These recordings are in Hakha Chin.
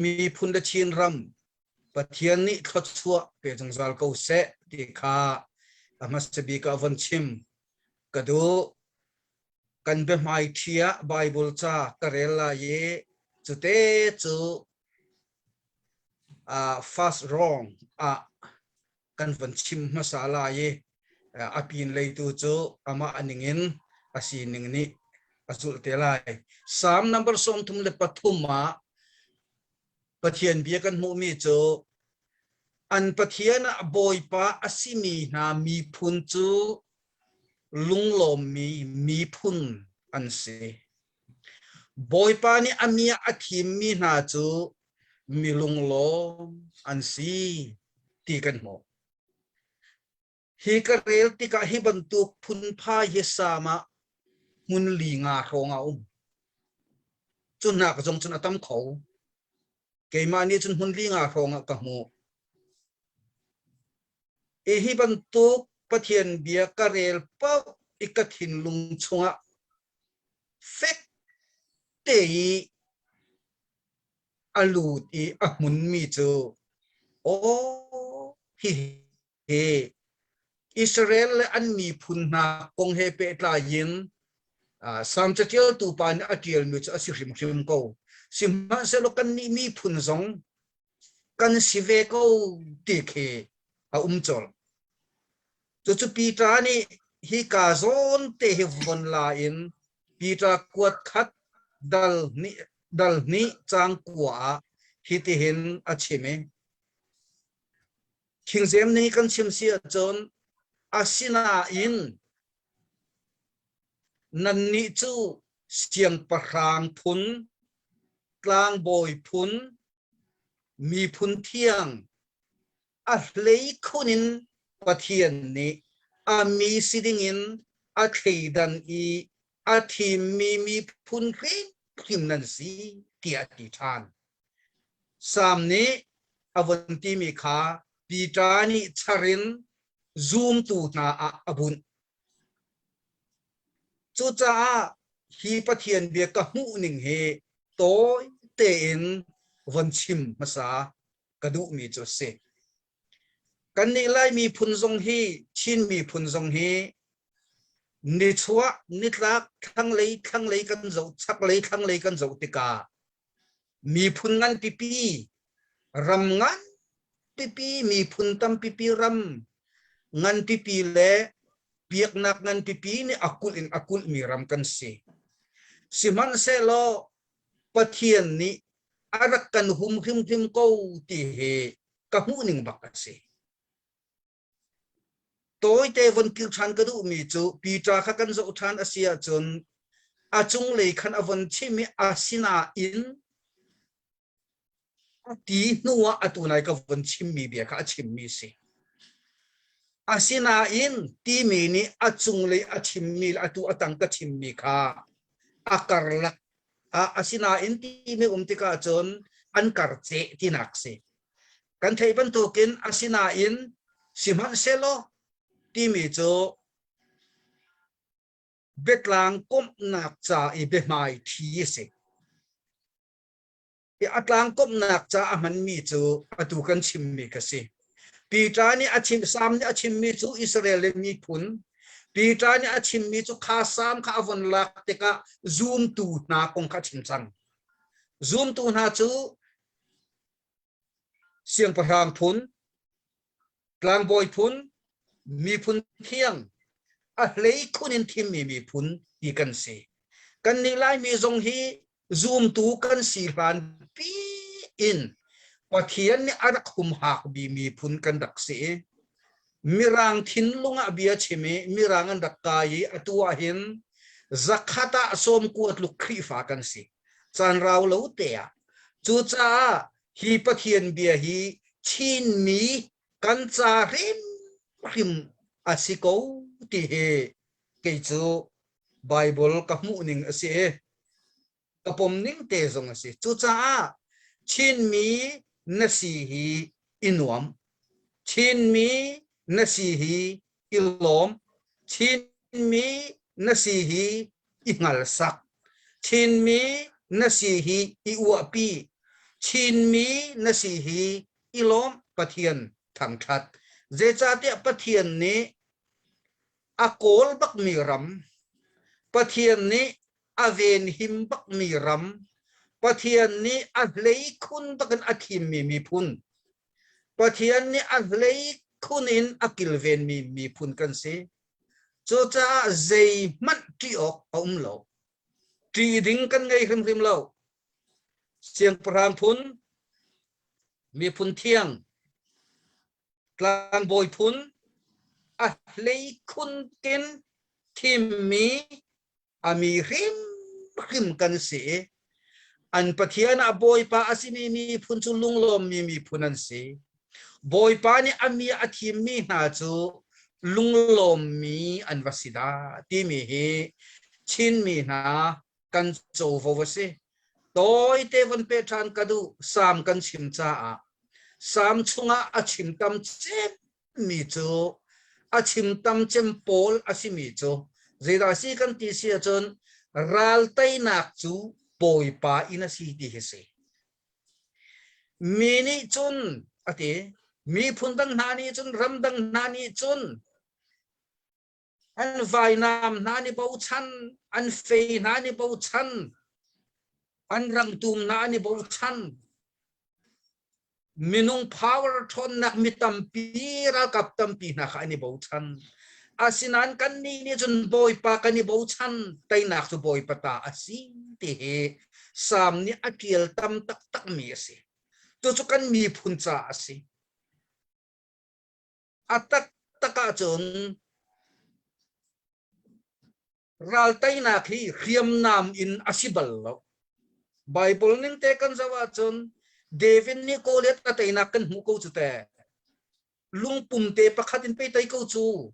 miphun le Chinram Pathian nih thluachuah pe zungzal ko seh ti kha a hmasa bik ah von chim ka duh. Kan biahmaiṭhi ah Baibal ca ka rel lai i cute cu uh, first wrong ah kan von chim hmasa lai i a pin lei tu cu amah ning in a sining nih a zulh te lai. Psalm number 33 ah Pathian bia kan hmuhmi cu an Pathian ah Bawipa a simi hna miphun cu lunglawmmi miphun an si. Bawipa nih a mi ah a thimmi hna cu mi lunglawm an si ti kan hmuh. Hi ka rel tikah hi bantuk phunphai hi Salm ah hmun li nga hrawng a um. Cu hnak zong cun a tam kho. Keimah nih cun hmun li nga hrawng ah ka hmuh. I hi bantuk Pathian bia ka rel paoh i ka thinlung chungah fek te i a lut i a hmunmi cu aw hihi Israel le an miphun hna kong he pehtlai in Salm caṭialtu pa nih a ṭialmi cu a si hrimhrim ko. Sihmanhsehlaw kannih miphun zong kan si ve ko ti khi a um colh. Cucu Peter nih hika zawn te hi von la in Peter kuat khat dal hnih, dal hnih cang kua ah hitihin a chim i King James nih kan chim si ahcun asinain nannih cu siangpahrang phun, tlangbawi phun, miphun thiang, a hleikhun in Pathian nih a mi si dingin a thleidan i a thimmi miphun hrimhrim nan si tiah a ti ṭhan. Salm nih a vun timi kha Peter nih char in zumtu hna ah a bunh. Cucaah hi Pathian bia ka hmuh ning hi tawi tein von chim hmasa ka duhmi cu a si. Kannih Lai miphun zong hi Chin miphun zong hi nichuah nitlak thlanglei thlanglei kan zoh chaklei thlanglei kan zoh tikah miphun ngan pipi ram ngan pipi miphun tampipi ram ngan pipi le biaknak ngan pipi nih a kulh in a kulhmi ram kan si. Sihmanhsehlaw Pathian nih a rak kan hum hrimhrim ko ti hi ka hmuhning bak a si. Tawite von kir ṭhan ka duhmi cu Peter kha kan zoh ṭhan a si ahcun a cunglei khan a von chim i asinain a ti hnuah atu nai ka von chimmi bia kha a chimmi si. Asinain timi nih a cunglei a chimmi le atu a tang ka chimmi kha a karlak ah asinain timi um tikah cun an karceh tinak si. Kan theih bantukin asinain sihmanhsehlaw timi cu biatlang komhnak ca i biahmai thi a si. I a tlang komhnak ca a hmanmi cu atu kan chimmi ka si. Peter nih a chim Sam nih a chimmi cu Israel le miphun Peter nih a chimmi cu kha Sam kha a von lak tikah zumtu hna kong kha a chim cang. Zumtu hna cu siangpahrang phun, tlangbawi phun, miphun thiang, a hleikhun in thimmi miphun ti kan si. Kannih Laimi zong hi zumtu kan si hlan pi in Pathian nih a rak humhak mi miphun kan rak si i Mirang thinlung ah bia chim i Mirang an rak kai i atu ah hin zakhat ah sawmkua tluk Khrihfa kan si. Caan rau lo te ah. Cucaah hi Pathian bia hi Chinmi kan ca hrimhrim a si ko ti hi kei cu Bible ka hmuh ning a si i ka pom ning te zong a si. Cucaah Chinmi na si hi i nuam. Chinmi na si hi i lawm. Chinmi na si hi i hngalsak. Chinmi na si hi i uahpi. Chinmi na si hi i lawm Pathian thangṭhat. Zeicahtiah Pathian nih a kawl bakmi ram, Pathian nih a venhim bakmi ram, Pathian nih a hleikhun bakin a thimmi miphun, Pathian nih a hleikhun in a kilvenmi miphun kan si. Cucaah zeihmanh ṭih awk a um lo. Ṭih ding kan ngei hrimhrim lo. Siangpahrang phun, miphun thiang, tlangbawi phun, a hleikhun kin thimmi a mi hrimhrim kan si i an Pathian ah Bawipa a simi miphun cu lunglawmmi miphun an si. Bawipa nih a mi a thimmi hna cu lunglawmmi an va si dah timi hi Chinmi hna kan covo a si. Tawite von pe ṭhan ka duh Salm kan chim caah Salm chungah a chim tam cemmi cu a chim tam cem pawl a simi cu zeidah si kan ti si ahcun ral teinak cu Bawipa inn a si ti hi si. Mi nih cun a ti miphun dang hna nih cun ramdang hna nih cun an vainam hna ni bochan an fei hna ni bochan an rangtum hna ni bochan minung power ṭhawnnak mi tampi ralkap tampi hna kha an i bochan asinain kannih nih cun bawipa kan i bochan teinak cu bawipa ta a si ti hi Salm nih a ṭial tam taktakmi a si cucu kan miphun caah a si A taktak ahcun ralteinak hi hriamnam in a si bal lo. Bible ning te kan zoh ahcun David nih Goliath a teinak kan hmuh ko cu te. Lungpum te pakhat in pei tei ko cu.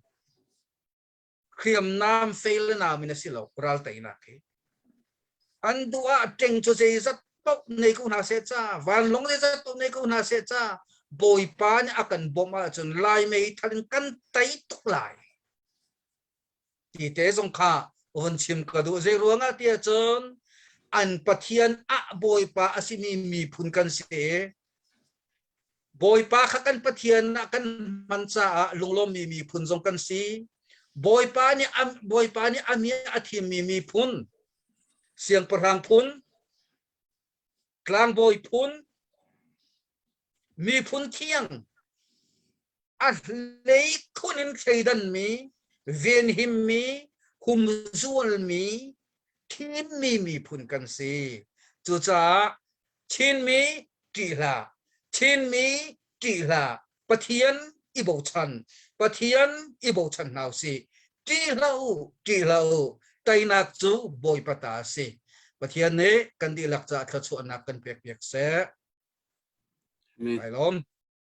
Hriamnam fei le nam in a si lo ral teinak hi. An duh ah ṭeng cu zeizat paoh nei ko hna seh ca, vanlawng zeizat paoh nei ko hna seh ca, Bawipa nih a kan bawmh ahcun Lai meithal in kan tei tuk lai. Ti te zong kha vun chim ka duh. Zei ruangah ti ahcun an Pathian ah Bawipa a simi miphun kan si i Bawipa kha kan Pathian ah kan hman caah lunglawmmi miphun zong kan si. Bawipa nih a, Bawipa nih a mi a thimmi miphun, siangpahrang phun, tlangbawi phun, miphun thiang, a hleikhun in thleidanmi, venhimmi, humzualmi, thimmi miphun kan si. Cucaah Chinmi ṭih hlah, Chinmi ṭih hlah, Pathian i bochan, Pathian i bochan hna usih. Ṭih hlah u, ṭih hlah u, teinak cu Bawipa ta a si. Pathian nih kan dihlak caah thluachuahnak kan pekpiak seh. Amen. Kai lawm.